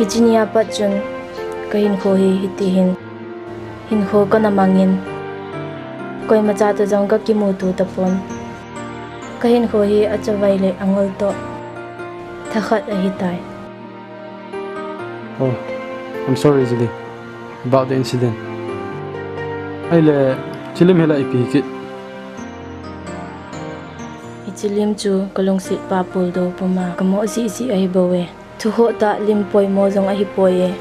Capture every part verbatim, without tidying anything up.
Hiche nia pat chun kahinkho hi hiti hin, hinkho kana mangin, koimacha toh jong kakimuto tapon. Kahinkho hi achavai le angol toh thakhat ahitai. Oh, I'm sorry, Julie, about the incident. Ahile, hiche lim hi la ipi kit? Hiche lim chu kalungset pa puldou puma kamoh jeh jeh ahi bouve. Thukhoh tah lim poimo jong ahipoi e.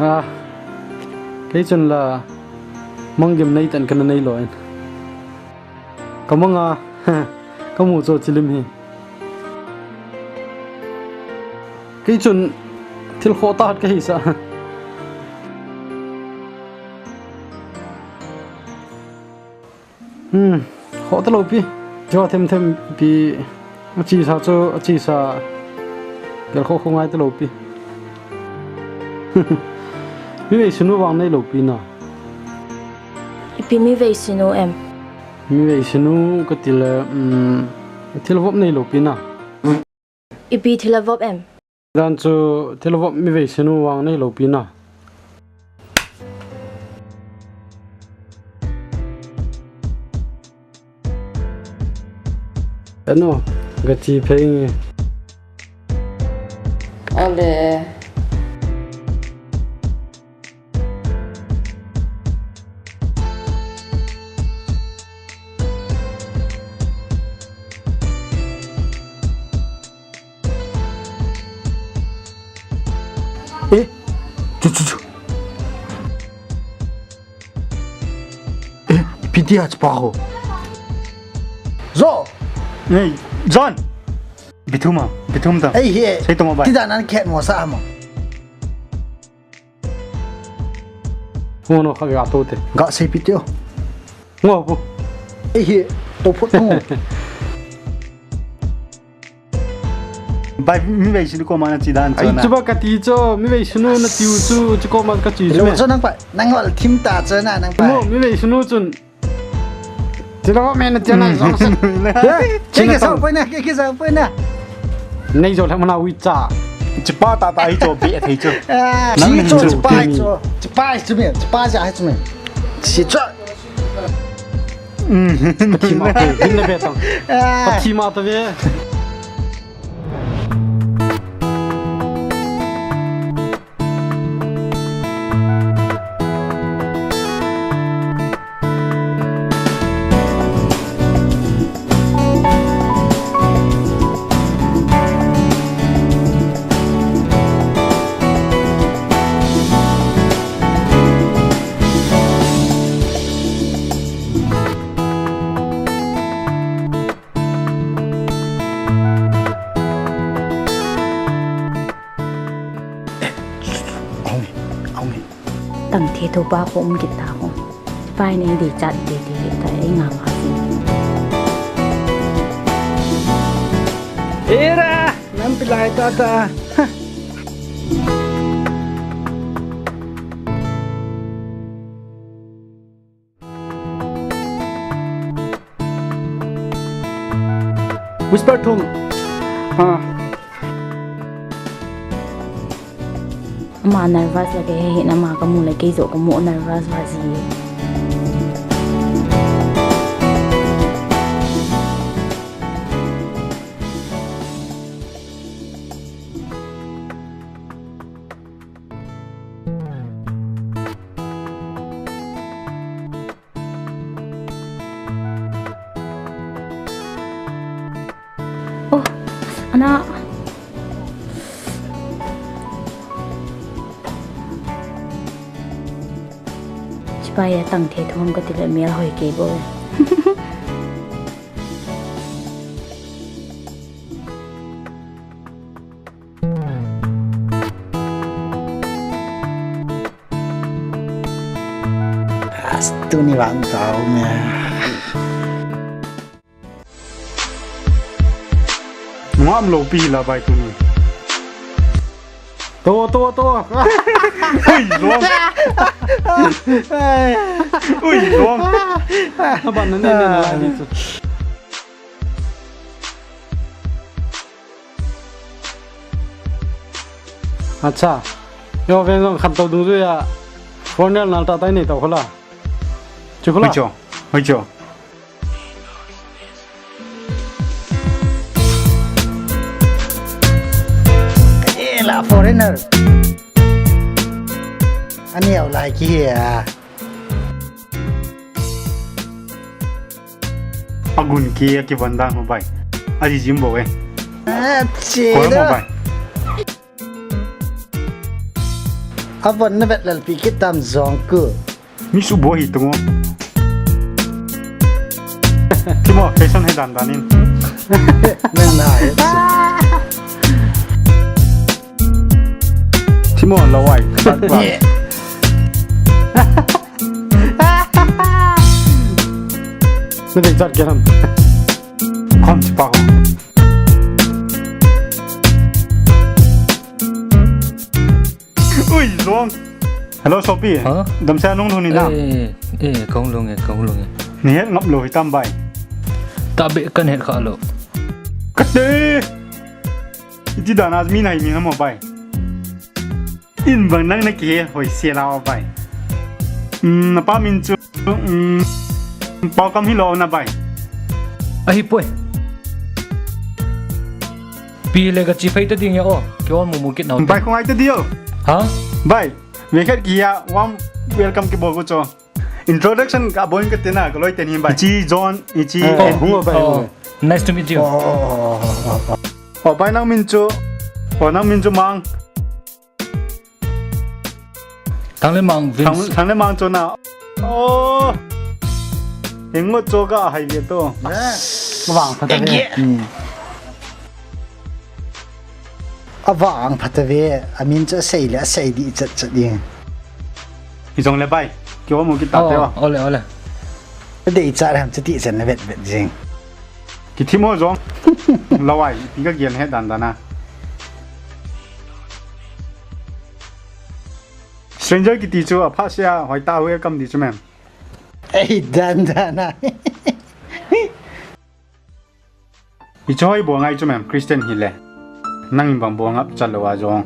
Ah, kei chun la, manggim nei tah in kana nei lou in. Kamang a, kamu chu hiche lim hi. Kei chun thil khoh tah khat kahisah. Hmm, khoh talou pi. Chu themthem pi. Achesa chu, achesa. Gel khoh khoh ngai talou pi. Mi veisinu vang neilou pi na. Ipi mi veisinu em? Mi veisinu kati le, um, thil vop neilou pi na. Ipi thil avop em? Dan chu thil avop mi veisinu vang neilou pi na. Eno, gachi phei nge. Ale. Eh, chu, chu, chu. Eh, ipi tia chu pa ho. Zo! Hey, John! Ipi thu ma, ipi thu ma ta. Ei hi. Sei to ma bai. Ti dan an khet mo sa ma. Ngo no kha ga to te. Ga sei pi tio. Ngo pu. Ei hi, to phot ngo. Bai, mi veisinu koma nache dan chu. Ai, na. Chuba kati chu, mi veisinu natiu chu, chu koma kache chu. Lo me. Chu nang pa, nang wal thim ta chu na, nang pa. Mo, mi veisinu chun. Tilo me na tia na jong sa. He, ke ke sa poi na, ke ke sa poi na. Nei jo le mana ui cha. Chipa ta ta hi chu be thei chu. Ah, nang si chu, chu chipa hi chu. Chipa hi chu me, chipa ja hi chu me. Si chu. Pathi ma te, hin le be tang. Ah. Pathi ma te ve. Ahung, ahung. Tang the tho pa ko um kit ta ko. Pai nei di chat di di ta ei nga nga si. Era, nam pilai ta ta. Ha. Whisper thum. Ha. Ama nervous la ke he, ama kamu le kei jo kamu nervous va ji. Oh, ana. Chibai a tang the thom kati le mel hoi kei bou. As, tuni vang tao me. Ngam lo pi la bai tuni. To, to, to. Ui, long. Ui, long. Aban na ne ne na ni chu. Acha. Yo, ven jong khantou dungjuiya. Foreigner nal tah tah nei tou khola. Chu khola. Hoi cho. Hoi cho. Eh, la foreigner. Ani au lai ki he a. Agun ki a kivon dan mo bai. Aji jim bo e. Ah, che. Koi mo da. Bai. Avon na vet lel pi kit tam jong ku. Mi su bo hi tungo. Timo, fashion he dan dan in. Nang na he. Timo, lawai. Bat, bat. Yeah. Na dei chat ke ham. Khom chi pa ho. Ui, Jong. Hello, Sopi. Ha? Damsel nung lhun ni na. Eh, eh, kong lung e, kong lung e. Ni het ngap lou hitam bai. Tabe kan het kha lou. Kate. Iti dan a mi nai mi na mo bai. In bang nang na kihe hoi se la o bai. Hmm, na pa min chu, hmm, Paokam hi lou na bai. Ahi poi. Pi le ka chi phei ta ding ya o. Ki ol mu mu kit na o. Bai khong ai ta dio. Ha? Bai. Ve khat ki ya warm welcome ki bol ko cho. Introduction ka bol ka te na ka loi te ni bai. Ichi John, ichi. Oh, Andy. Hung o bai, hung o bai. Nice to meet you. Oh, oh, oh, oh, oh. Oh, bai nang min chu. Oh, nang min chu Mang. Thang le Mang Vince. Thang, Thang le Mang chu na. Oh. Engo chu ka hai ve to. Vang pha ta ve. Hmm. Avang pha ta ve, amin chu asei le, asei di chat chat ding. Hi jong le bai, ki o mu ki ta te o. Ole, ole. Dei cha le ham chu ti chan le vet vet jing. Ki thi mo jong. Lawai, pi ka gen he dan dan a. Stranger ki ti chu apha sia, hoi ta hoi kam di chu mem. Ei, dan dan a. Hiche hi bol ngai chu mem, Christian hi le. Nang in bang bol ngap chat lou a jong.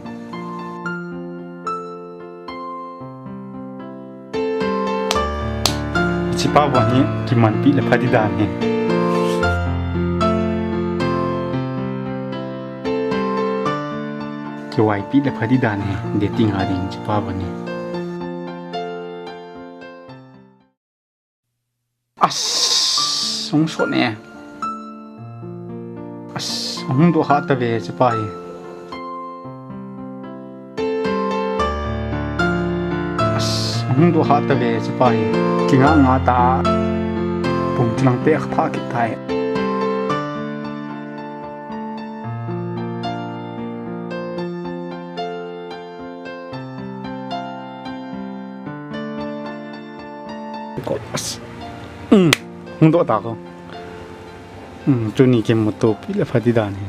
Hiche pa bol hi kiman pi le pha di dan hi. Kiwai pi le pha di dan hi. Dating a ding hiche pa bol hi. As, hung sot ne. As, hung doh kha ta ve hiche pa hi. As, hung doh kha ta ve hiche pa hi. Kinga nga ta. Pum chu nang peh pha kit tai. Ko, as. Um, hung doh ta ko. Um, tuni kimuto pi le pha di dan hi.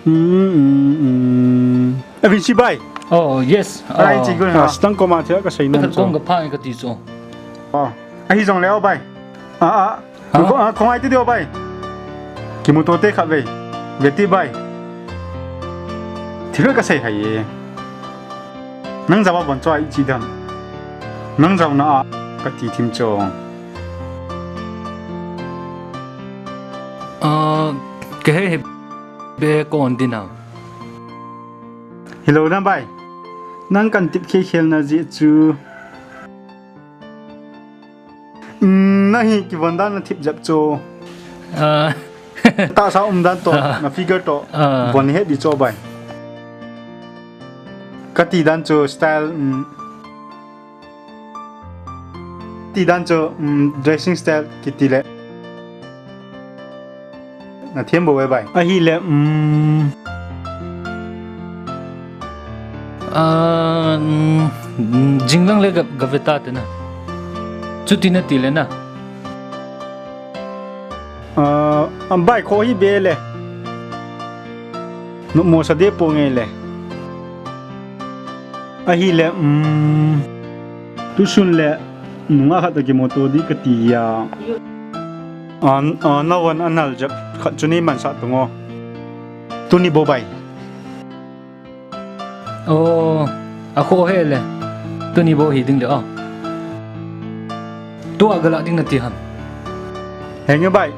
Um, um, um. Avin si bai. Oh, yes. Bai, oh, chi ko na. As tang ko ma thia ka sei nom. Ka kong ka pha ka ti chu. Oh. Ahi jong le o bai. Ah, ah. Ha? Ko, ah, khong ai ti dio bai. Kimuto te khat ve. Ve ti bai. Thil ka sei hai e. Nang java bon choi chi dan. Nang java na a ka ti thim cho. Ah, ke he he be kon din a. Hello na bai. Nang kan tip khe khel na ji chu. Um, na hi kivon dan na thip jep chu. Ah. Tahsa um dan to, ah, na figure to. Ah. Von he di cho bai. Ka ti dan chu style, um, ti dan chu, um, dressing style kiti le. Na thiam bo ve bai. Ahile, um. Ah, um, jinglang le ga, ga ve ta te na. Chuti na ti le na. Ah, am bai kho hi be le. Numo sa de po nge le. Ahile, um. Tusun le. Nunga khat toh kimuto di kati a. An, an, na von anal jep khat chu nei mansah tung o. Tuni bo bai. Oh, akhoh hih le. Tuni bou hi ding le o. Tua gala ding nati ham. Henge bai.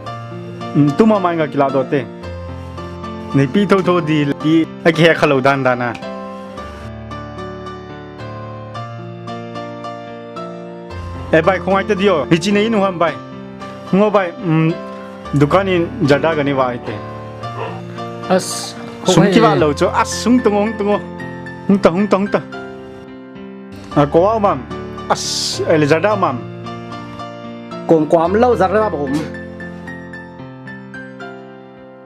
Hmm, tuma mai nga kila dote. Nei pi thotho di pi akihe khalou dan dan a. Eh bai, khongai ta dio. Hichi nei nu ham bai. Ngo bai, um, dukan in Zara gani vai te. As, sum kiva lou chu. As, sung tungo, sung tungo. Hung ta, hung ta, hung ta. A, ko wa mam. As, ele Zara mam. Kom kom lou Zara bom.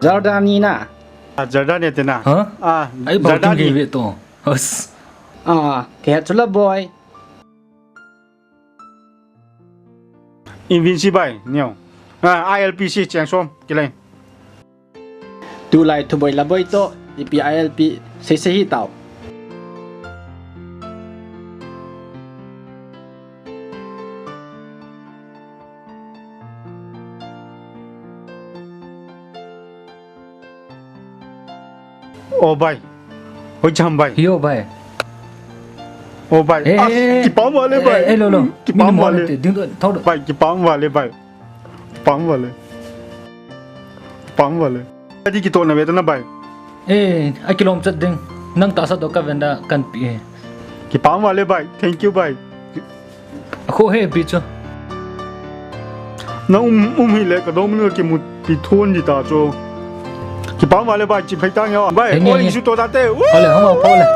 Zara ni na. A, Zara ni te na. Ha? A, ai bau Zara ni ve to. As. A, ke chula boy. Invinci bai, neo. A, I L P C, cheng som, kilai. Tulai thuboi laboi to, ipi I L P, sei sei hi tau. O bai. Hoi cham bai. Yo bai. O bai. Eh, as, eh, eh. Kipam wale bai. Eh, eh, lo, lo. Kipam wale. Ding do, thau do. Bai, kipam wale bai. Kipam wale. Kipam wale. Adi kito na ve ta na bai. Eh, akilom chat ding. Nang tahsa do ka venda kan pi. Kipam wale bai. Thank you bai. Akhoh hih pi chu. Na um, um hile ka dom nu kimu pi thon di ta chu. Kipam wale bai, chi phai tang ya. Bai, henge, oi, henge. Su to ta te. Woo! Ole, hong pho le.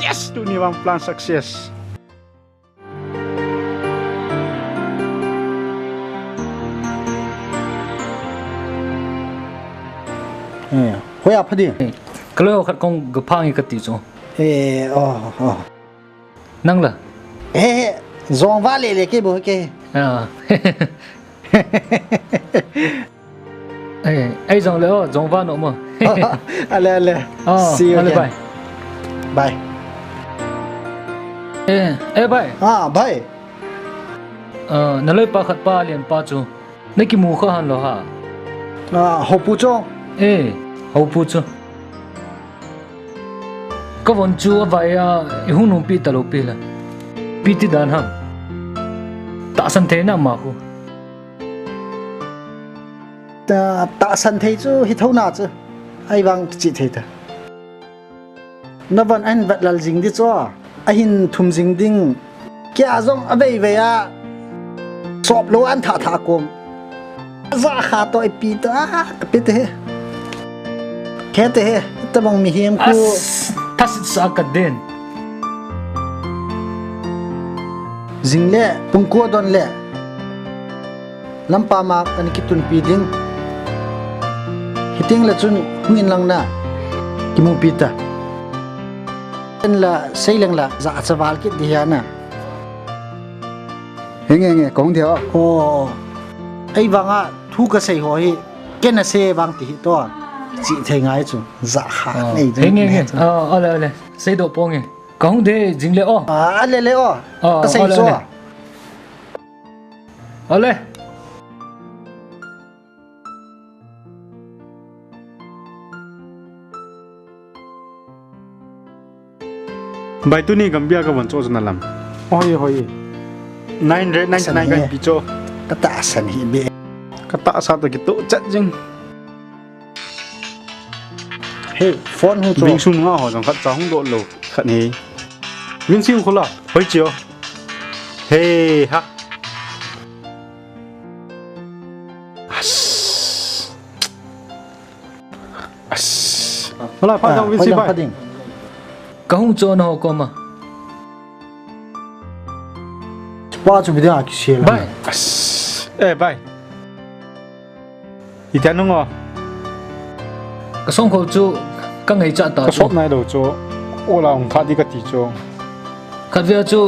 Yes, tuni vang plan success. Eh, hoiya pha di. Ka loi khat kong ga phang i ka ti chu. Eh, oh, oh. Nang la? Eh, jong va le le ke bo ke. Ah. Eh, ei jong le o, jong va no mo. Ale, ale. Ah, see you ale, again. Bye. Bye. Eh, eh, bye. Ah, bye. Ah, na loi pa khat pa lian pa chu. Na kimu kha han lo ha. Ah, Hopu chu. Eh, Hopu chu. Ka von chu a vai a, i hung nung pi ta lo pi la. Pi ti dan ham. Tahsan thei na ma khu. Ta, tahsan thei chu hi tho na chu. Ai vang chi thei ta. Na von ahin vet lal jing di chu. Ahin thum jing ding. Kia jong a vei vei a. Sop lo an tha tha kom. Za kha to i pi to a, ka pi te he. Khe te he, ta bang mihem khu. As, thasit sa ka den. Jing le, pung ko don le. Lampa ma kan kitun pi ding. Hiting le chun hung in lang na. Kimu pi ta. En la, sei leng la, za cha val kit di hia na. Henge, henge, kong dia. Oh. Ei vang a, thu ka sei ho hi, ken a sei vang ti hi to. Chi thei ngai chu, za kha nei. Henge, henge. Oh, ole, ole. Sei do pong e. Ka hung de jing le o. Ah, le le o. Oh, ka sei ole, chu. Ole. Bai tuni Gambia ka von cho na lam. Hoi, hoi. Nine hundred ninety-nine ka pi cho. Ka tahsan hi be. Ka tahsa to kito chat jing. Hey, phone hu cho. Bing sun nga ho jong khat cha hung do lo khat ni. Bing sin khula. Hoi chio. Hey, ha. As. As. Wala, pha dang, Vinci bai. Ka hung cho na ho koma. Pa chu bidang a kisel. Bai. As. Eh, bai. Iti nung o. Ka song kho chu ka ngai cha ta. Ka sop nai lo chu. Ola hung tha di ka ti chu. Khat vei chu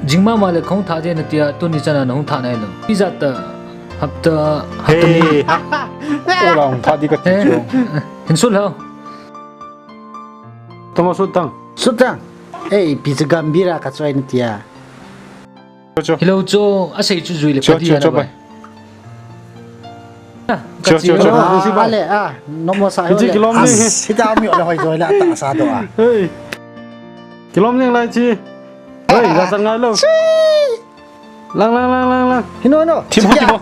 jing mama le khong tha de na tia tuni chana na hung tha nai lo. Iza ta hapta hapta ni. Hey. Ola hung tha di ka ti chu. Hin sul ho. Tama sut tang. Sut tang. Ei, pi chu Gambira ka choi na tia. Cho, cho. Hilo cho, a sei chu jui le cho, padi cho, na cho, bai. Bai. Cho, cho, cho. Ah, ale, ah, no mo sa. Hiti kilom ni. Hita mi ole hoi joi la ta sa do a. Hey. Lom jeng lai chi. Hei, la sang ngai lo. Lang, lang, lang, lang, lang. Hino, hino. Thim ho, thim ho.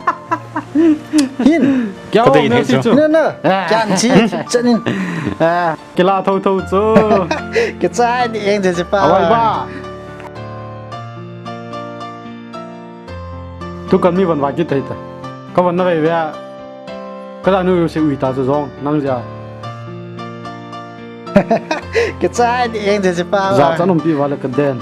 Hin. Kya ho, kadei ne chu. Hino, hino. Ah. Kya chi, chanin. Ah. Kila tho tho chu. Kichai ni eng je pa. Awai ba. Tu kan mi van va kit thei ta. Ka van na vei vei a. Ka da nu se ui ta chu jong nang ja. Kichai ni eng je pa. Ja chan um pi va le ka den.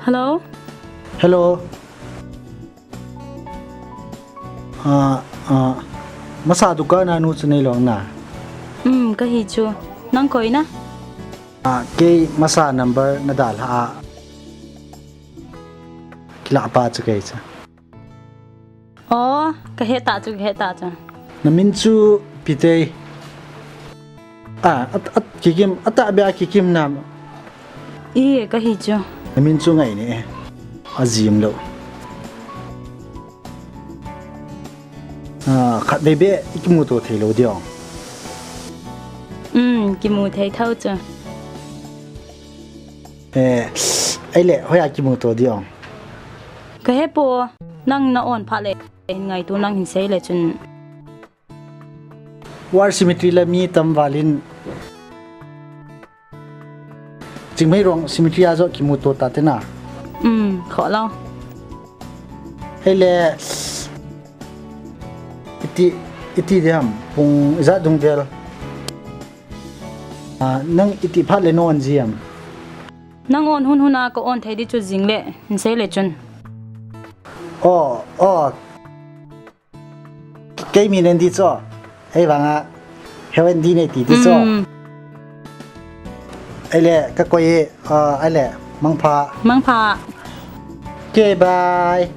Hello? Hello. Ah, ah, masa dukan a nu chu nei lou na? Um, ka hi chu. Nang koi na? Ah, kei masa number na dal ha a. Kila pa chu kei chu. Oh, ka he ta chu, ka he ta chu. Na min chu Pitei. Ah, at, at, Kikim, ata bia Kikim nam. I, ka hi chu. Na min chu ngai ne. A jim lo. Ah, khat be be, i kimu to thei lo diong. Um, kimu thei thau chu. Eh, ai le, hoi a kimu to diong. Ka he po, nang na on pha le. Hin ngaitu nang hin sei le chun. War Cemetery la mi tam valin. Chingmeirong Cemetery a jo kimu to ta te na. Um, kho lo. Hei le. Iti, iti diam, pung ijat dung vel. Ah, nang iti phat le non jiam. Nang on hun hun a ka on thei di chu jing le, hin sei le chun. Oh, oh. Kei mi nen di chu. Hei vang a. Heaven di nei ti di chu. Um. Ai le, ka koi e, ah, ai le, mangpha. Mangpha. Okay, bye.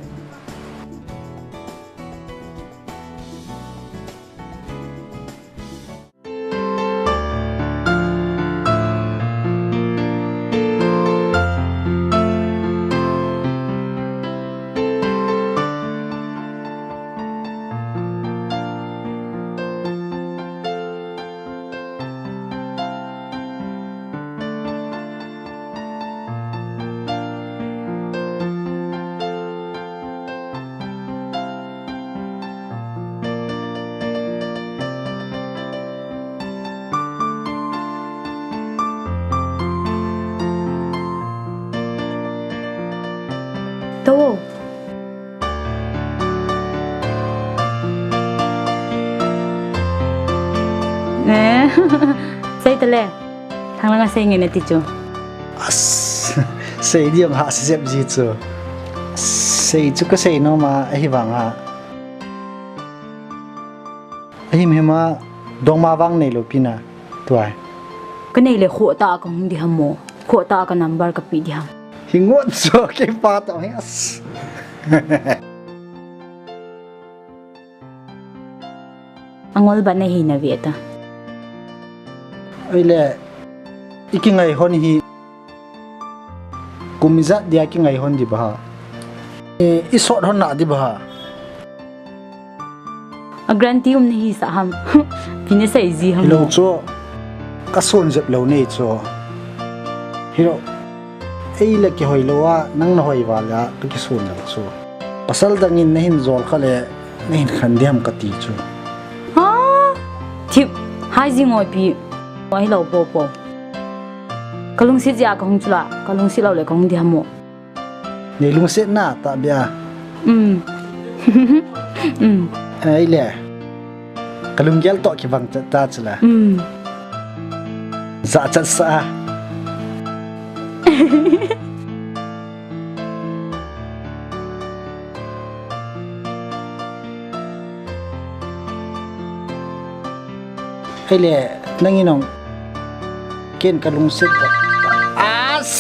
To. Eh, sei ta le. Thang langa sei nge na ti chu. As, sei di ong ha sep ji chu. Sei chu ka sei nom a, ahi vang a. Ahim hima dongma vang nei lo pi na, tuai. Ka nei le kho ta ka hung di ham mo. Kho ta ka number ka pi di ham. Hi ngot so ke pa ta hi as. Angol ba na hi na ve ta. Ai le, i kingai hon hi. Kum ijat dia kingai hon di ba ha. I, i sot hon na di ba ha. A guarantee um ni hi sa ham. Pi ne sei ji ham. Lo chu. Ka son jep lo nei chu. Hiro. Ei le kihoi lo a, nang na hoi val a, ka kisun lo chu. Pasal dang in na hin jol kha le, na hin khan di ham ka ti chu. Ha? Thip, hai ji ngoi pi. Ngoi lo po po. Ka lungsit jia ka hung chula, ka lungsit lo le ka hung di ham mo. Nei lungsetna ta bia. Um. Um. Ai le. Ka lunggel to kibang ta, ta chula. Um. Za chat sa. Ai le, nang in ong. Ken ka lungset ta. As!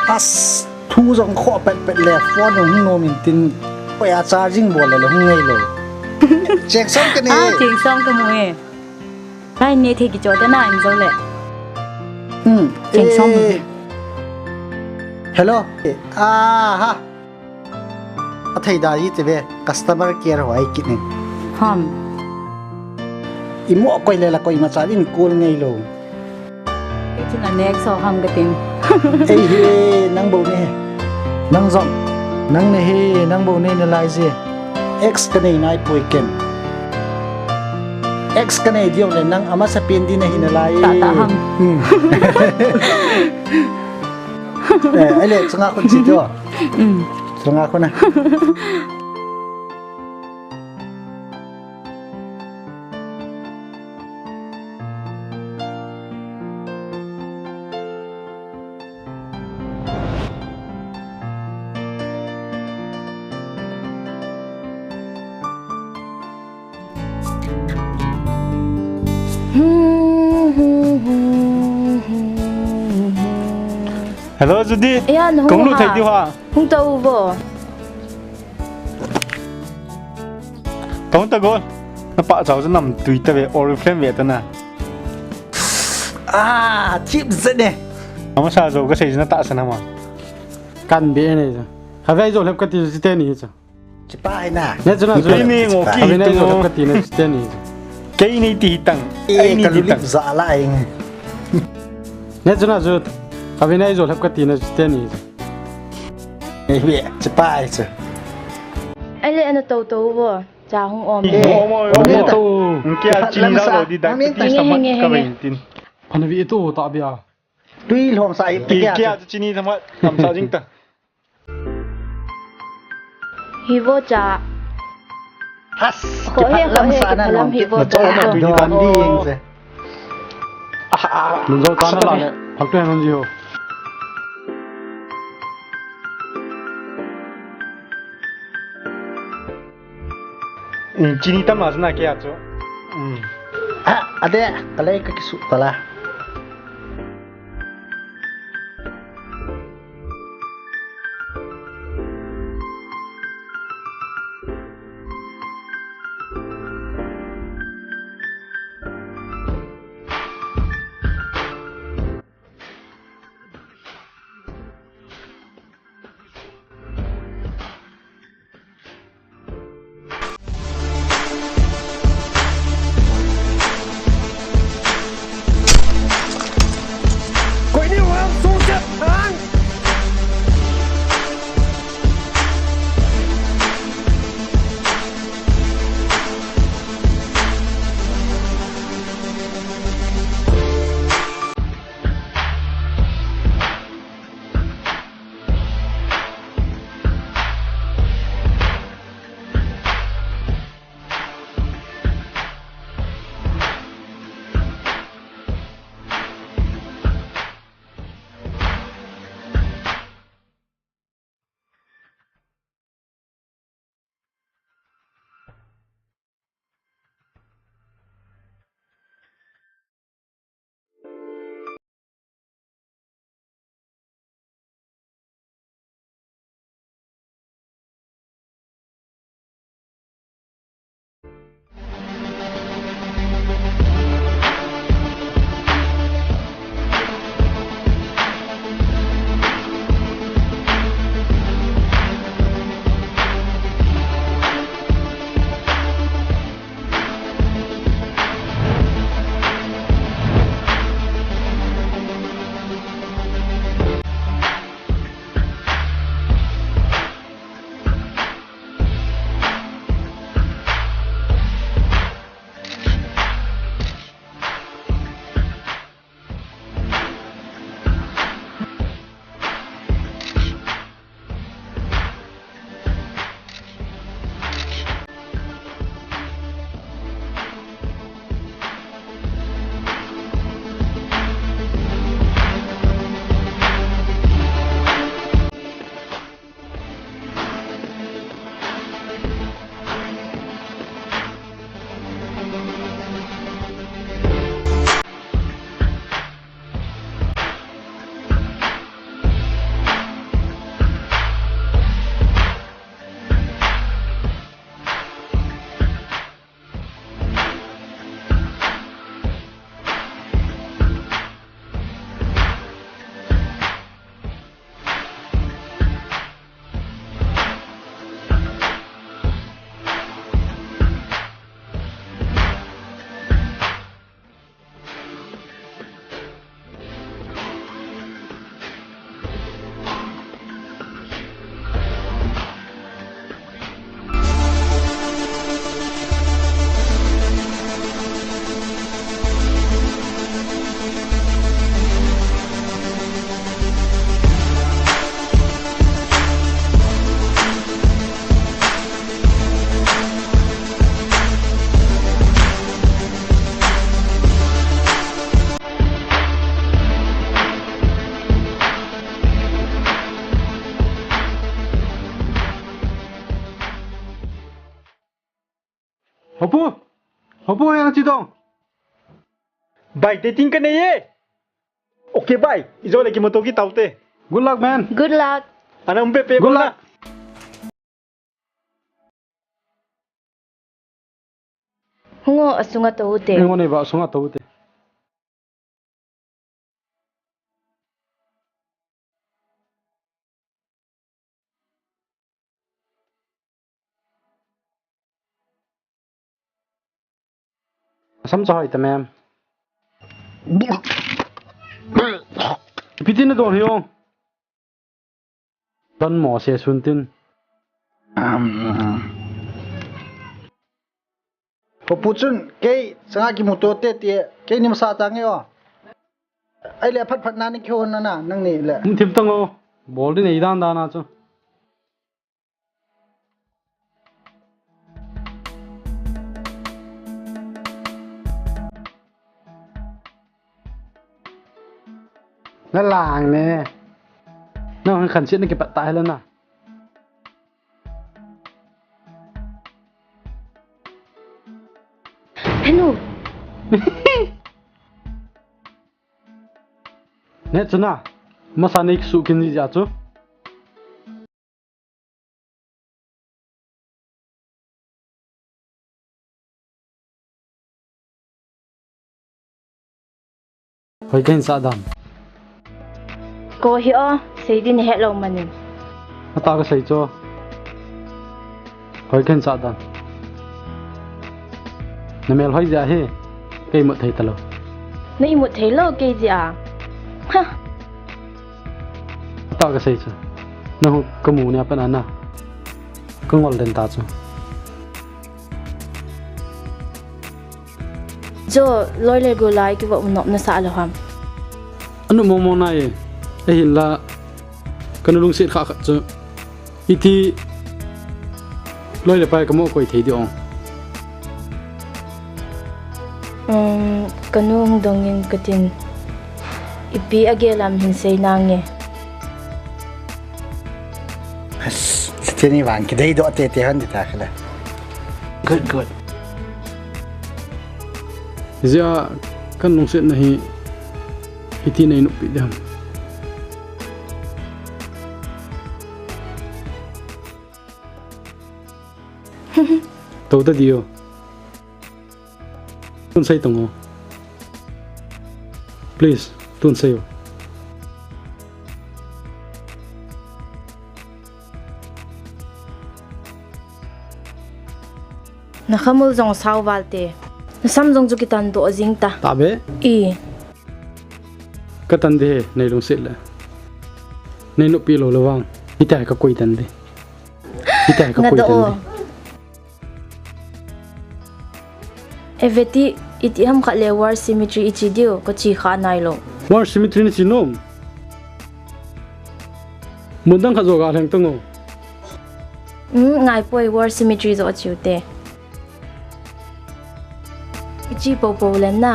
As! Thu jong kho pet pet le, phone jong hung nom in tin. Poi a charging bol le, le hung ngei lo. Cheng som ka ne. Ah, cheng som ka mu e. Line ne thei kicho te na in jo le. Hmm. Cheng som. Eh. Hello. Ah ha. Athei da hi te ve, customer care ho ai kit ne. Ham. Imo koi le la koima cha in call ngei lo. Kei chun a next ho ham ka tin. Ei he, nang bou ne. Nang jong. Nang ne he, nang bou ne na lai je. Ex ka nei nai poi ken. Ex ka nei diu le nang amasa pen di na hi na lai. Ta ta ham. Hmm. Eh, ai le, chunga khun chi tu. Hmm. Chunga khun na. Hello, Judy. Eya, na hung Kong lu ha. Thei diu ha. Hung ta u vo. Tong ta gol. Na pa chau chu nam tui ta ve, Oriflame ve ta na. Ah, cheap zet ne. Amasa jo ka sei na ta sa na ma. Kan be ne ja. Kave jo lep ka ti ji te ni ja. Chipa hai na. Ne chu na jo. Kei ni ngo ki. Kave na jo lep ka ti na ji te ni. Kei ni ti tang. Eh, ai ni ka ti lu tang. Lip za la eng. Ne chu na jo. Kave na jo lep ka ti na ji te ni. Ei ve, chipa ai chu. Ai le ana to to vo, cha hung om. Eh, om, om, om, om. Kia chini la lo di dang, nge, nge, nge, ka nge. Ve tin. Phana vi tu ta bia. Tui lhong sa i kia. Kia chu chini thama, tam sa jing ta. Hi vo cha. Has, ko he, ko he, sa na kipalam hi vo cha. Don di eng se. Ah, ah, ah. Mun zo tan la le. Phak tu han ji ho. Chini tam la na ke a chu. Ah, ade, kalai ka kisu tala. Hopu, Hopu, yang chi dong. Bye, dating ka nei e. Okay, bye. Ijo le kimuto kit taute. Good luck, man. Good luck. Ana um pe pe. Good luck. Hung o, asunga tou te. Hung o, nei ba, asunga tou te. Asam cha hoi ta mem. Ipi tin nadon hi o. Don mo se sun tin. Um. Hopu chun kei changa kimuto te ti, kei ni masa ta nge o. Ai le phat phat na ni kihon na na, nang ni le. Um thim tang o. Bol di nei dan dan a chu. Na lang ne. Na hung khan sit na kipat ta hela na. Hello. Ne chuna. Masa nei kisu kin ji ja chu. Hoi kahin sah dan. Ko hi o, sei din het lou manin. Ata ka sei chu. Hoi kahin sah dan. Na mel hoi jeh hi, kei mut thei talou. Nei mut thei lou kei jeh a. Ha. Ata ka sei chu. Nang hu ka mu nia pat a na. Ka ngol den ta chu. Jo, loi le gol a i kivo u nop na sa lou ham. Anu mong mong nai, ahinla, ka nu lungset kha khat chu. Iti, loi le pai ka mo koi thei di ong. Um, ka nu hung dong in ka tin. Ipi a gel am hin sei nange. As, chini vang kidei doh tete hon di ta khala. Good, good. Jia kan lungset na hi iti nei nupi dam. Tou ta dio. Tun sei tong o. Please, tun sei o. Na khamul jong sao val te. Na sam jong chu kitan doh jing ta. Ta be? I. Ka tan de he, nei lungset le. Nei nupi lou le vang. Ita ka koi tan de. Ita ka koi tan de. Eveti, iti ham khat le War Cemetery ichi diu, ka chi kha nai lou. War Cemetery ni chi nom. Mun dang khat jo ga lheng tang o. Um, ngai poi War Cemetery jo chiu te. Ichi po po le na.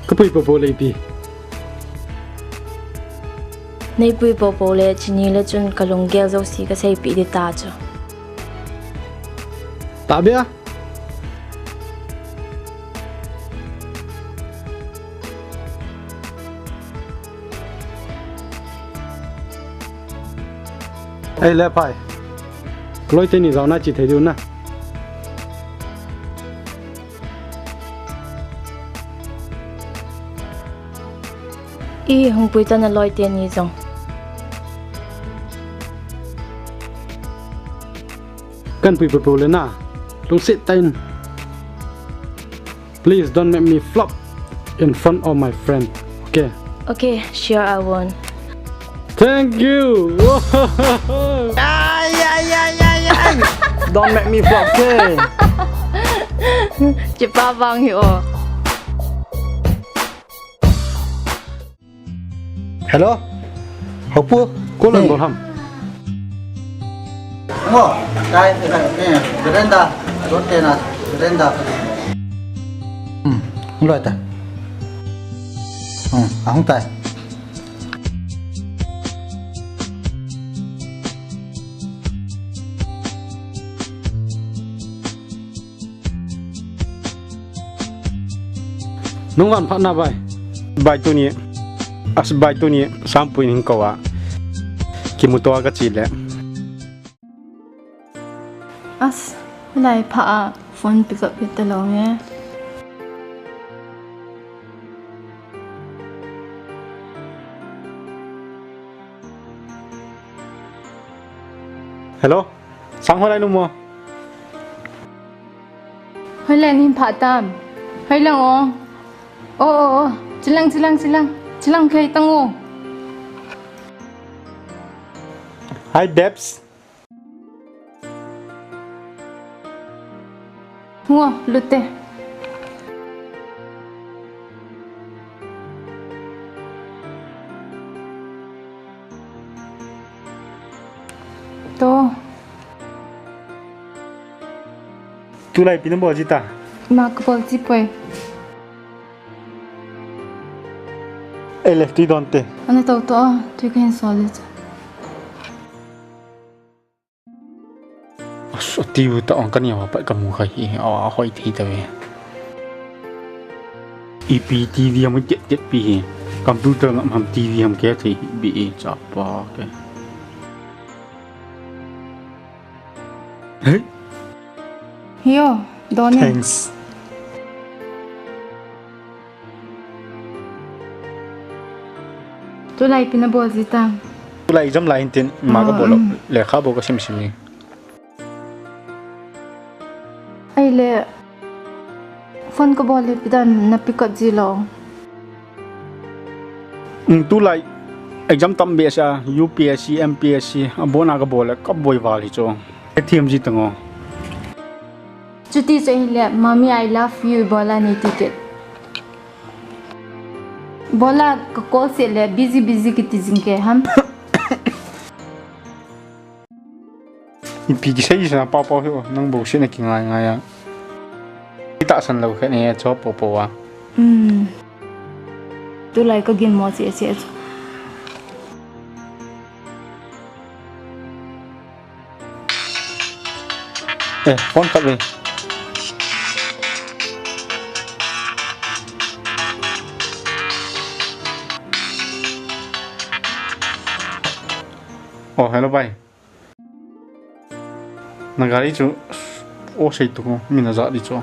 Ka pui po po le ipi. Nei pui po po le chini le chun ka lunggel jo si ka sei pi di ta chu. Ta bia. Ei le pai. Loi teni jao na chi thei diu na. I hung pui ta na loi teni jong. Kan pui pui pui le na. Lungset ta in. Please don't make me flop in front of my friend. Okay? Okay, sure I won't. Thank you. Ay, ay, ay, ay, ay. Don't make me flop, okay? Chipa bang hi o. Hello? Hopu? Kulan bol ham. Ngo, tai, eh, veranda, rote na, veranda. Hmm, loi ta. Hmm, ahung tai. Nung van phat na bai. Bai tuni. As bai tuni. Sampui ning ko a. Kimuto a ka chi le. As, lai pha a phone pick up hita lo nge. Hello? Sang hoilai nu mo? Hoilai nin pha tam? Hoilai o. O, o, o. Chilang, chilang, chilang. Chilang kei tang o. Hi, babes. Ngo, lute. To. Tulai ipi na bol ji ta? Ma ka bol ji poi. Ei, lefty don te. Ana to to, tu ka hin sol le cha. As, ati u ta ong ka ni wa pa ka mu kha hi, a, a hoi thei ta ve. Ipi T V ham tet tet pi hi. Computer ngam ham T V ham ke thei hi bi e cha pa ke. Hey. Hiyo, done. Thanks. Tulai ipi na bol ji ta? Tulai exam lai hin tin, ma ka bol lo. Ah, mm. Lekha bol ka sim sim ni. Ai le, phone ka bol le ipi dan na pick up ji lo. Mm, tulai exam tam be sa, U P S C, M P S C, abon a ka bol le, ka boi val hi chu. Ka thiam ji tang o. Chuti chu ahile, "Mommy, I love you," bol a nei ti kit. Bol a ka call se le, busy, busy kiti jing ke ham. Ipi kisei sa pa pa hi o, nang bou se na kingai ngai a. Itahsan lou khat ne, cho po po a. Hmm. Tulai ka ginmo che che chu. Eh, phone khat ve. Oh, hello, bai. Na gari chu, o sei tu ko, mi na ja di chu.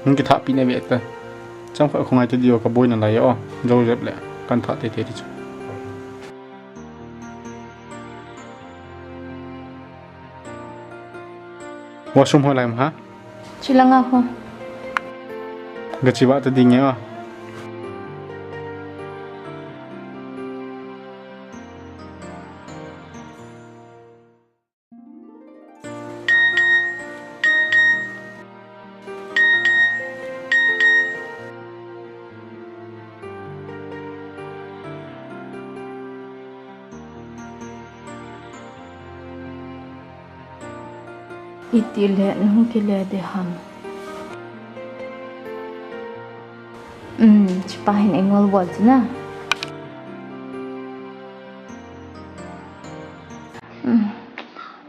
Hung kithah pi ne ve ta. Chang kha khongai te di o ka boi na lai o. Jo jep le, kan thah te te di chu. Washroom ho lai ma ha? Chilanga ho. Ga chi ba ta ding e o. Iti le, nung kile de ham. Um, chipa hin engol bol china. Um.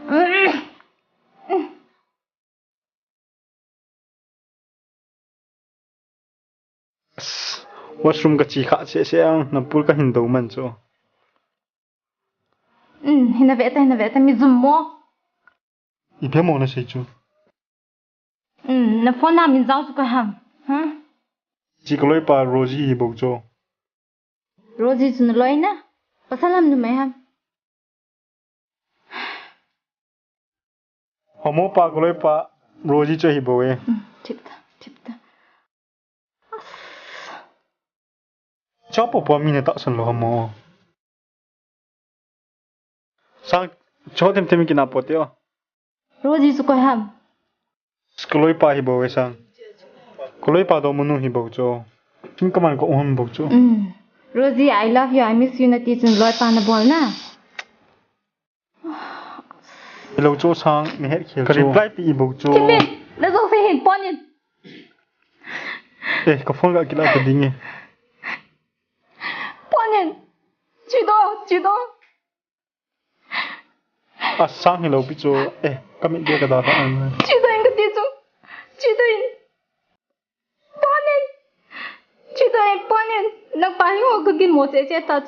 Um. Washroom ka chi kha se se ang, na pul ka hin do man chu. Um, hina ve ta, hina ve ta, mi zum mo. Ipi mo na sei chu. Um, na phone na min jao chu ka ham. Ha? Chi ka loi pa Rosie hi bou chu. Rosie chu na loi na? Pasal ham numei ham? Homo pa ka loi pa Rosie chu hi bou e. Um, thip ta, thip ta. Cha po po mi na tahsan lou homo. Sang, cho tem tem kina po te o. Rosie chu koi ham? Ka loi pa hi bou e sang. Ka loi pa do munu hi bou chu. Kin ka man ko um bou chu. Um. Rosie, I love you, I miss you, na ti chun loi pa na bol na. Hello chu sang, mi het khel chu. Ka reply pi bou chu. Kimin, na jo se hin pon in. Eh, ka phone ga kila ta ding e. Pon in. Chi do, chi do. A sang hi lo pi chu, eh, ka mit dia ka da ka an. Chi do in ka ti chu. Chi do in. Pon in. Chi do. Nang pa hi ngo ka ginmo che che ta.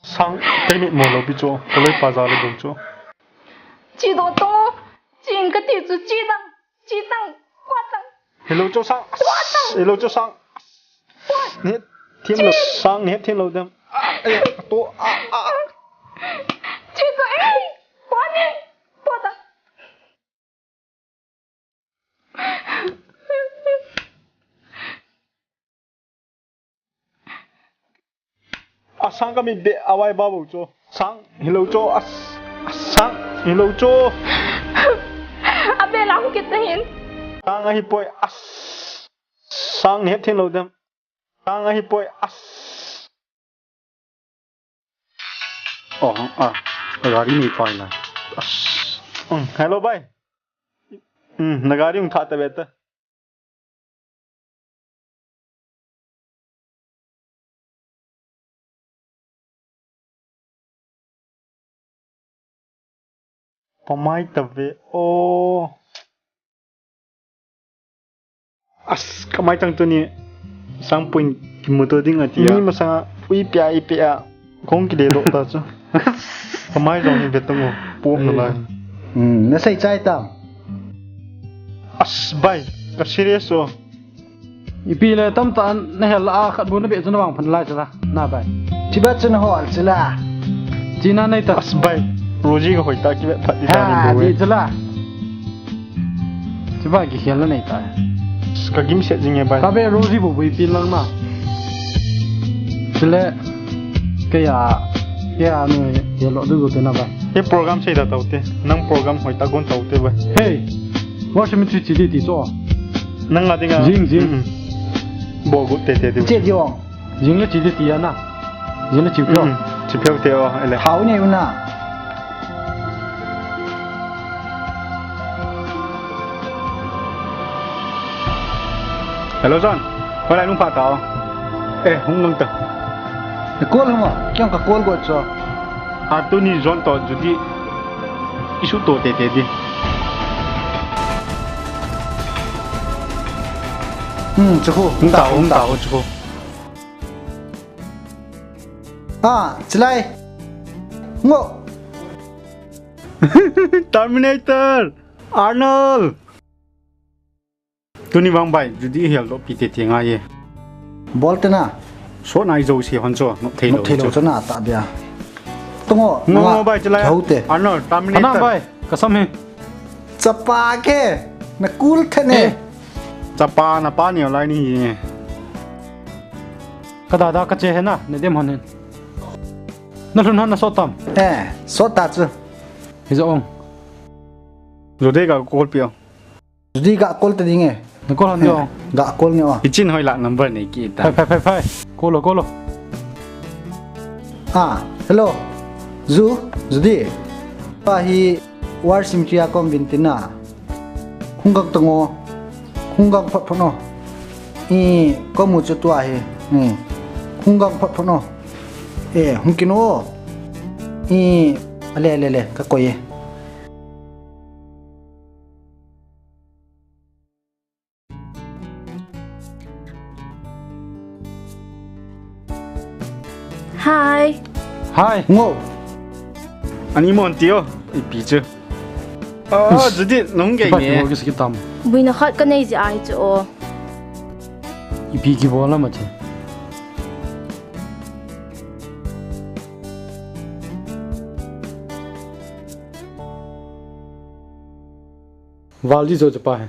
Sang, kei mit mo lo pi chu, ka loi pa ja le do chu. Chi do tong, chi in ka ti chu, chi dang, chi dang, kwa dang. Hello chu Sang. Kwa dang. Hello chu Sang. Kwa. Ne, thim lo, chi. Sang, ne, thim lo dem. Ah, eh, to, ah, ah. Chi do, eh, kwa ne, kwa dang. A Sang ka mit beh a vai ba bo chu. Sang, hello chu. A, a Sang, hello chu. A beh la hung kit ta hin. Sang ahi poi. A Sang, ne thim lo dem. Sang ahi poi. A Oh, ah, gari nei pai na. Um, hello, bhai. Um, na gari hung tha ta beh ta. Pamai ta ve. Oh. As, kamai tang tuni Sangpui in kimuto ding ati a. Mi masanga ui pia i pia kong kile doh ta chu. Kamai jong hi ve tang o, pom na lai. Hmm, na sei chai tam. As, bai, ka serious o. Ipi le tamtah na hel a khat bu na beh chu na vang phan lai chu la. Na bai. Chiba chu na hol chu la. China nei ta. As bai. Roji ka hoi ta ki vet phat di ta ni bu. Di chu la. Chiba ki khel la nei ta. Ka gim set jing e bai. Ka be Roji bu bu ipi lang na. Chule. Kaya. Kaya nu ye lo du te na bai. Ye program sei da tau te. Nang program hoi ta gon tau te bai. Hey. Wa shi mi chu chi di ti cho. Nang la dinga. Jing, jing. Mm. Bo gu te te te. Che jong. Jing le chi te ti ya na. Jing le chi pyo. Mm. Chi pyo te o, ele. Hao ne u na. Hello, John. Hoilai nung pha ta o. Eh, hung ngang ta. Call hamo. Kyang ka call go cho. A tuni John to Judy. Isu to te te di. Hmm, chukhu. Hung ta, hung ta, chukhu. Ah, chilai. Ngo. Terminator. Arnold. Tuni vang bai, Judy hel lo pi te te ngai e. Bol te na. So nai jo si hon cho, nok thei lo. Nok thei lo cho na ta bia. Tungo, ngo, ngo bai chilai. Hau te. Ano, tam ni. Ana bai, kasam he. Chapa ke, na kul the ne. Eh. Chapa na pa ni lai ni. Ka da da ka che he na, ne dem hon hin. Na lhun hon na so tam. Eh, so ta chu. Hi jo ong. Judy ga kol pi ong. Judy ga call ta ding e. Na call han ding. Ga call nge o. Ichin hoi la number nei ki ta. Phai, phai, phai, phai. Call lo, call lo. Ah, hello. Ju, Judy. Pa hi War Cemetery a kom vin tin na. Hung gang tango. Hung gang phot phot no. I kom mu chu tua hi. Ni. Hung gang phot phot no. Eh, hung kin o. I, ale, ale, ale, ka koi e. Hi. Hi. Ngo. Ani mon tio, ipi chu. Ah, Judy, nung ke ne. Buina khat ka nei ji ai chu o. Ipi ki bola ma che. Val di jo chapa he.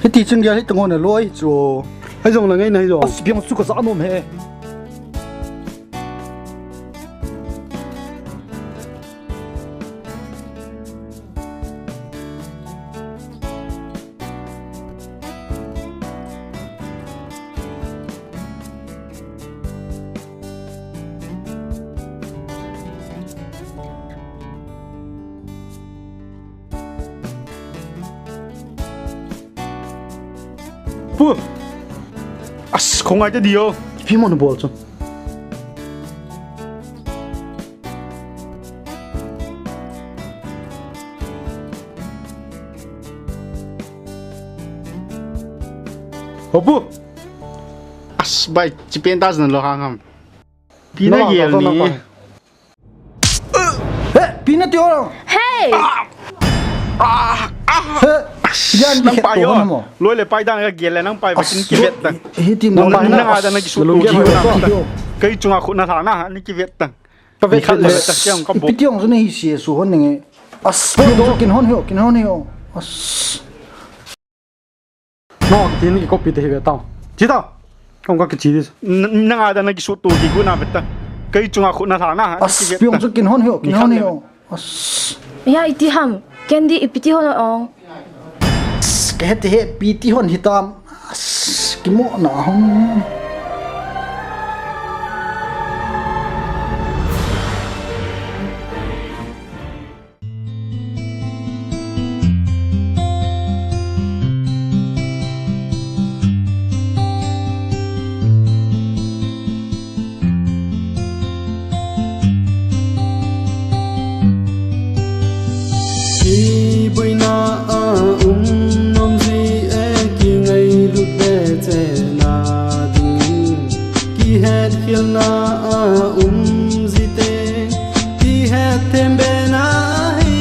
Hiti chun gel hi tango na loi chu. Hai jong la ngai na hi jong. As biang chu ka sa nom he. Pu! As, khongai te dio. Ipi mo na bol chu. Hopu! Bai, chi pen ta jin lo hang ham. Pi na gel ni. He, pi na ti o. Hey! He, yan nang pai yo. Loi le pai dan ka gel le nang pai ba kin kivet ta. Hi ti nang pai na ada na kisu tu. Kai chunga khu na tha na ni kivet ta. Ka vet le ta siang ka bo. Pi ti ong su ne hi si su hon nge. As, pi ong su kin hon hi o, kin hon hi o. As. No, kiti ni ki copy te hi ve tao. Chi tao. Kong ka kichi dis. Nang ada na kisu tu ki gu na ve ta. Kai chunga khu na tha na. As, pi ong su kin hon hi o, kin hon hi o. As. Ya iti ham. Candy ipi ti hon ong. As, ka het he pi ti hon hi tam. As, ki mo na hon. Kiboina a um nom ji e, kingailut le chena dingin, kihetkhelna a um ji te, kihet them be na hi.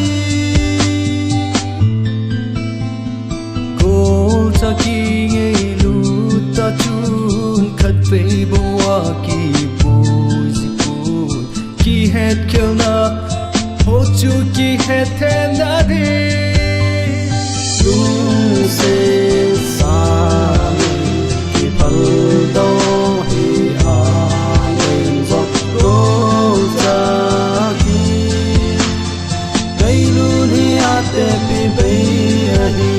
Golcha kingailut ta chun khatvei bou a kiboi ji poi. Kihetkhelna ho chu kihet them na di. Lungset sang kiphal to hi a leng jot golcha ki. Ngailut hi a tepi bei ahi.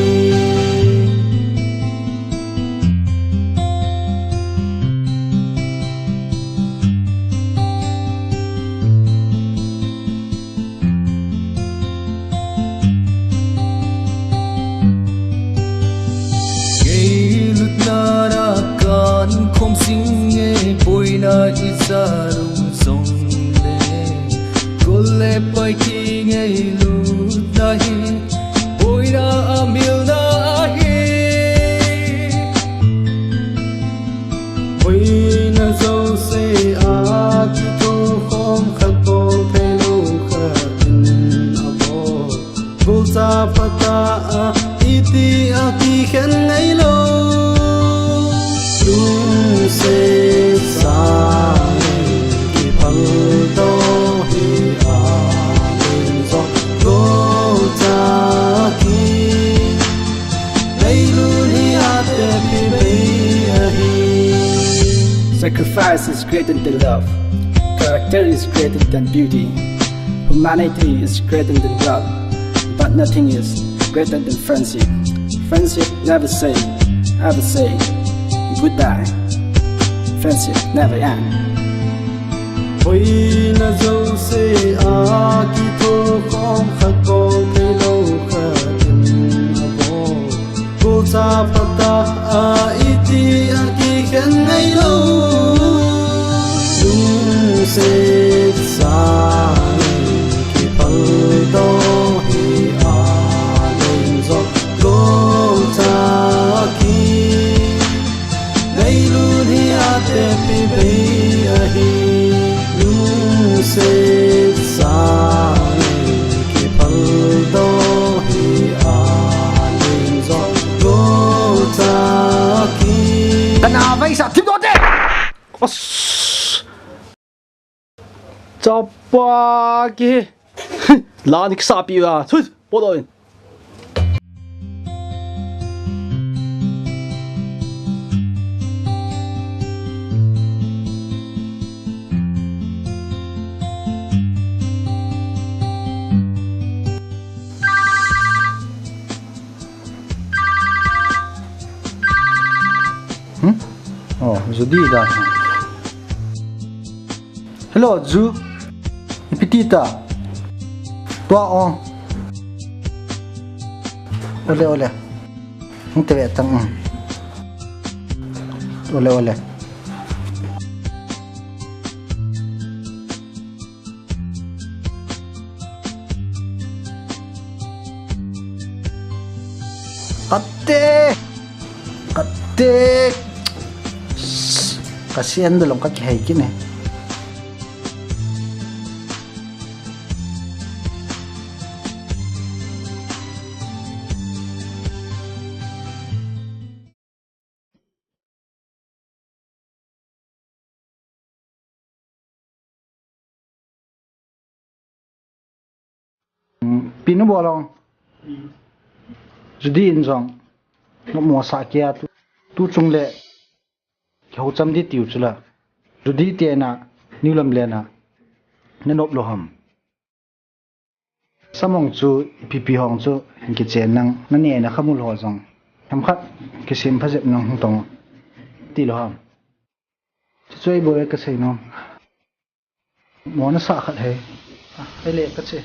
Ngailutna a kan khom sing e, boina i sa lung jong le. Gol le pai kingailut na hi, boina a mil na ahi. Boina jouse a kithokhom khat bol thei lou khat in a bol. Golcha phat a iti a kikhen ngai lou. Lungset sang kiphal to hi a leng jot golcha ki. Ngailut hi a tepi bei ahi. Sacrifice is greater than love. Character is greater than beauty. Humanity is greater than wealth, but nothing is greater than friendship. Friendship never say, ever say goodbye. Friendship never end. Boina jouse a kithokhom khat bol thei lou khat in a bol. Golcha phat a iti a kikhen ngai lou. Lungset sang kiphal to hi a leng jot golcha ki. Ngailut hi a tepi bei ahi. Lungset sang kiphal to hi a leng jot golcha ki. Kana vai sa thip do te. As. Chapa ki. La ni kisa pi va. Thui, po do in. Hmm? Oh, Judy da. Hello, Ju. Ipi ti ta? Tua o. Ole, ole. Hung te ve tang. Ole, ole. Kate! Kate! Ka sian da long ka kihei kit ne. Pinu bolong. Judy in jong. Mo sa kia tu, tu chung le. Kihou cham di tiu chula. Judy te na, New Lamlen a. Na nop lo ham. Samong chu, ipi ipi hong chu, hin kichen nang, na ne na khamul ho jong. Themkhat, kisem phajep nang hung tong. Ti lo ham. Chuchu ei bou e ka sei nom. Mo na sa khat he. Ah, ei le ka che.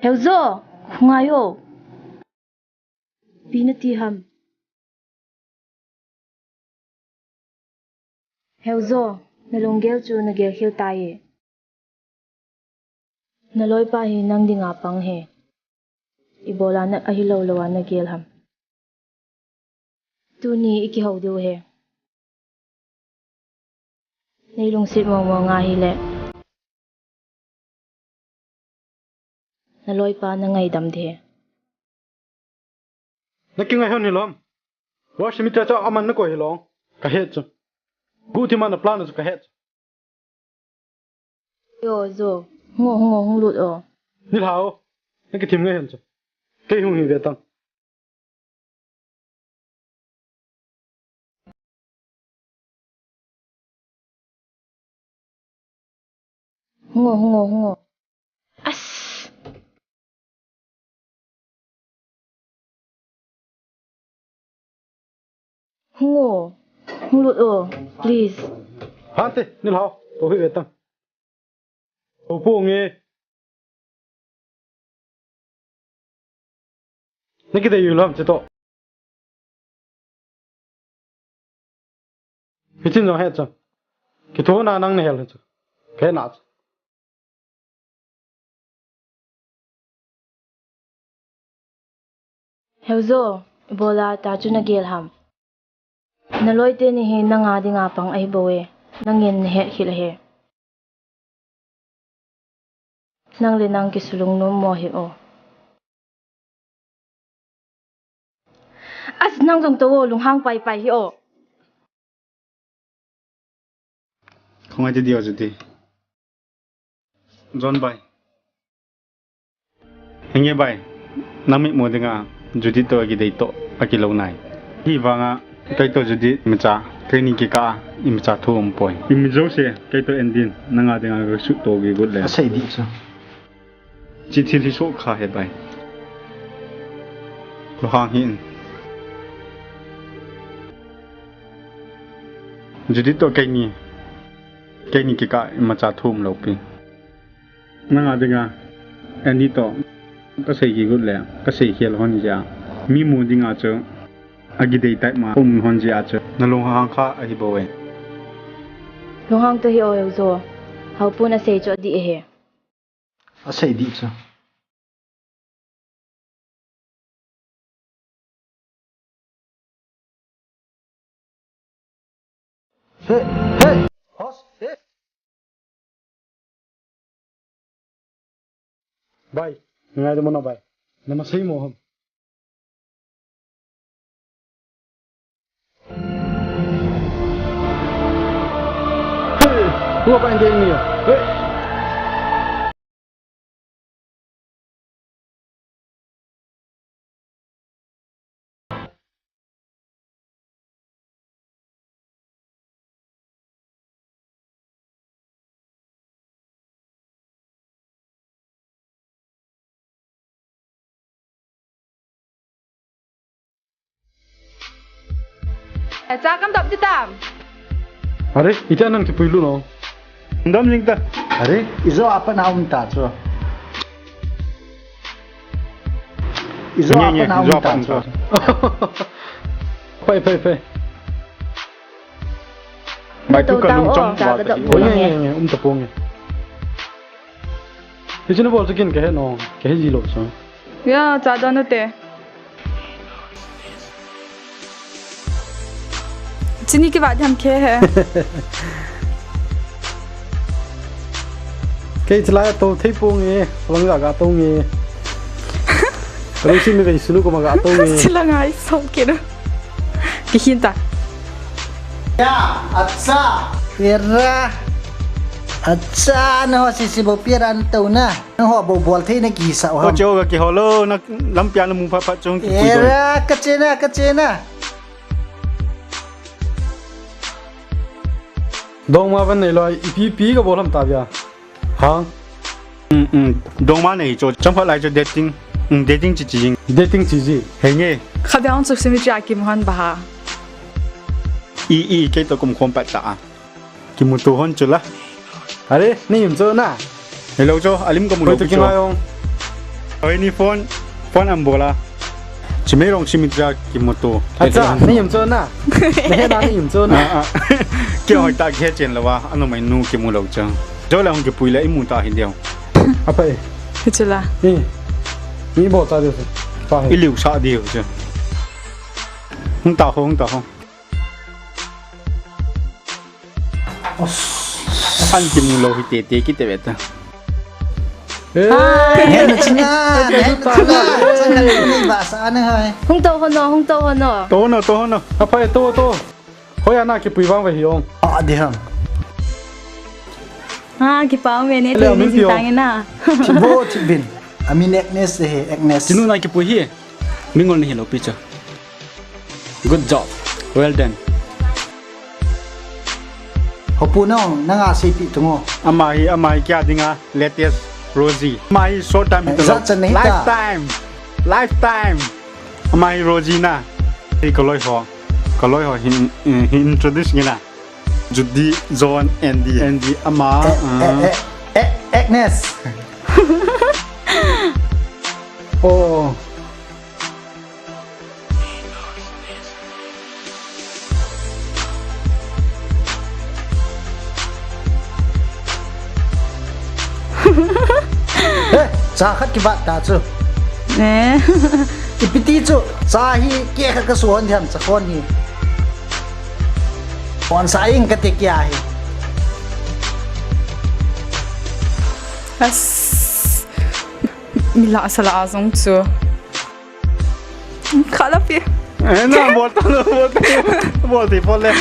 Heujo, hung ngai o. Ipi nati ham. Heujo, na lunggel chu na gel khel tai e. Na loipa hi nang dinga pang e. Ibola na ahi lou lou a na gel ham. Tuni i kihou diu ahi. Nei lungset mong mong ahi le. Na loipa na ngaidam ding ahi. Na kingai hon hilou ham. Washing machine cha aman na koi hilou. Ka het chu. Guhthim a na plan chu ka het chu. Yo, Jo. Hung o, hung o, hung lut o. Nilhah o. Na kithim ngai hen chu. Kei hung hi ve tang. Hung o, hung o, hung o. As. Hung o. Hung lut o, please. Hante, nilhah o. Tou hi ve tang. Tou pong e. Na kidei u lou ham che toh. Hichin jong het chu. Kithona nang na hel chu. Ka het na chu. Heujo, ibola ta chu na gel ham. Na loi teni hi nang a dinga pang ahi bou e. Nangin na het khel ahi. Nang le nang kisulung nom mo hi o. As, nang jong tou o, lunghang pai pai hi o. Khongai ti diu chu ti. John bai. Henge bai. Nang mitmu dinga Judith toh kidei toh akilou nai. Hivanga kei toh Judith imacha, keini kikah a imacha thu umpoi. Imit jouse kei toh en din, nang a dinga kasutoh kigot le. Asei dih chu. Chi thil hi soh kha he bai. Lunghang hih in. Judith toh keini, keini kikah imacha thu umlou pi. Nang a dinga, Andy toh, kasei kigot le, kasei khel hon jeh a. Mi mu dinga chu, akidei tai ma, um hon jeh a chu. Na lunghang kha ahi bou e. Lunghang ta hi o Heujo. Haopu in asei chu adih ahi. Asei dih chu. He, he, hos, he. Bai, ngai de mo na bai. Na ma sei mo ham. Hey, tua pa ende ni. Hey. Acha kam dop di tam. Are, ita nang kipui lu no. Dam jing ta. Are, ijo apat na um ta chu. Ijo apat na um ta chu. Phai, phai, phai. Mai tu ka lung chong ka ka dap. Nge, nge, nge, um ta pong nge. Hichu na bol chu kin ka he no, ka he ji lo chu. Ya, cha don te. Chini kiva dham khe he. Kei chila to thei pong nge, lang ga ga to nge. Kalau si mi ve sunu ko ma ga to nge. Sila ngai som kino. Kihin ta. Ya, acha. Pera. Acha, na ho sisi bo pera an tau na. Na ho bo bol thei na kisa ho. Ko cheo ga ki ho lo, na lampi a na mu pha pha chung ki pui doi. Pera, ka chena, ka chena. Dongma van nei loi, ipi pi ka bol ham ta bia. Ha? Um, um. Dongma nei cho, cham pha lai cho dating. Um, dating chi chi jing. Dating chi ji. Hei nge. Kha biang chu simi cha kim han ba ha. I, i, kei to kum khom pat ta a. Kimuto hon chu la. Are, ni yum cho na. Hello cho, alim ka mu lo. Hoi to kingai ong. Hoi ni phone, phone am bola. Chimei rong chimi tra kimuto. Acha, ni yum cho na. Ni he na ni yum cho na. Ah, ah. Kei hoi ta khe chen lo wa, anu mai nu kimu lo cho. Jo la hong kipui la imu ta hin deu. Apai. Kichula. Ni. Ni bo ta deu. Pa he. Iliu sa deu cho. Hung ta ho, hung ta ho. An kimu lo hi tete kiti ve ta. Eh. Hai. Nehna china, nehna china. Chang khat ni ba sa na hai. Hung to hono, hung to hono. To hono, to hono. Apai to, to. Hoi ana kipui vang ve hi ong. A de ham. Ha, kipau ve ne, tu ni jing tang na. Thibo, Thibin. Amin Agnes he, Agnes. Chinu na kipui hi. Mingol ni hi lo pi cha. Good job. Well done. Hopu nong, nanga seipi tungo. Ama hi, ama hi kya dinga latest Rosie. Ama hi short time hi ta. Lifetime. Lifetime. Ama hi Rosie na. Hi kaloi ho. Kaloi ho hi, hi introduce ngi na. Judy, John, Andy. Andy, ama. Eh, eh, eh, eh, Agnes. Oh. Eh, cha khat kivat ta chu. Eh. Ipi ti chu, cha hi keh khat ka suhon diam, cha khon hi. Pon sa ing kati kia hi. As. Mila sala azong chu. Khala pi. Eh, na, bol ta lo, bol ta lo. Bol ti, bol le.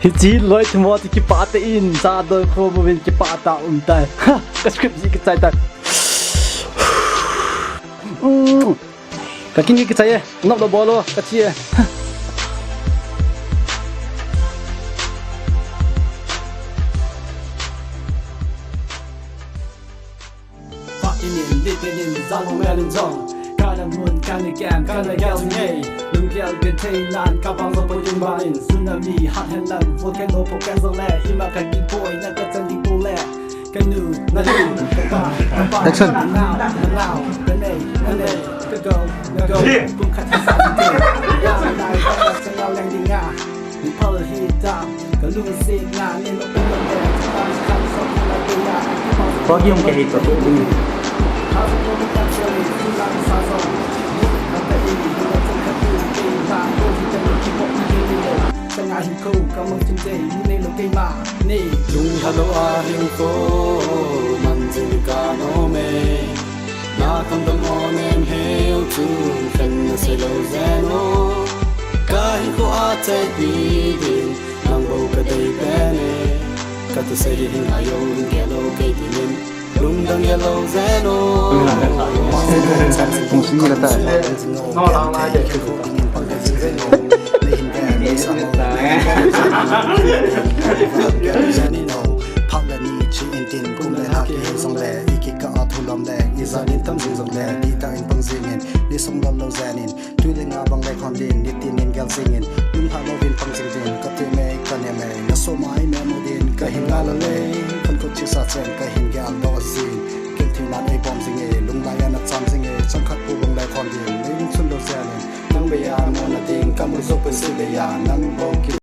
Hichi loi thimo ti kipah te in, sa doi kho mo vin kipah ta um tai. Ha, ka script ji kichai tai. Mm. Ka kin kichai e, nop lo bol o, ka chi e. Pa inin, dip inin, zalong melin zong. Kana mun, kana kem, kana gel ngei. Lunggel ka thei nan, ka bang lo po yung ba in. Tsunami, hot hen lang, volcano po cancel le. Ima ka ki boy, na ka chan di po le. Ka nu, na lu, ka pa, ka pa, action. Ka nau, ka nau, ka nei, ka nei, ka go, ka go. Kum khat ka sa, ka go. Ya, na, ka sa, ka sa, ka leng di nga. Ni pal hi dam, ka lungsit na, ni lok ka lok ka, ka lung kan sa, ka lung ka ya. Pagi yung kahit pa po, dun. Sanga hin ko, ka mang chim te, ni lok ka ma, ni. Lung halo a hin ko, man jing ka no me. Na kam dam o nem heu chu, khen na sei lo zen o. Ka hin ko a chai pi din, nang bo ka dei pen e. Ka tu sei hin a yo, hin ke lo ke ti min. Lung dang ya lo zen o. Kung sing la ta. No, lang lai de. Phang la ni chi in tin kum le ha ke zong le, i ki ka a thu lam le, i Janin tam jing jongle, dihtah in pang jingin, ni sung lolou janin, tui le nga bang le khon din, nitin in gel jingin, lunglha louvin pang jing din, ka ti me, ka ne me, na so mai me mo din, ka hin la la le, khan ko chi sa chen, ka hin gel do jin, kel thi nan ei bom jing e, lunglai a na cham jing e, chang khat pu bang le khon din, ni lung chun lou janin, nang be ya mo na ding, ka mu zo pe si be ya, nang bom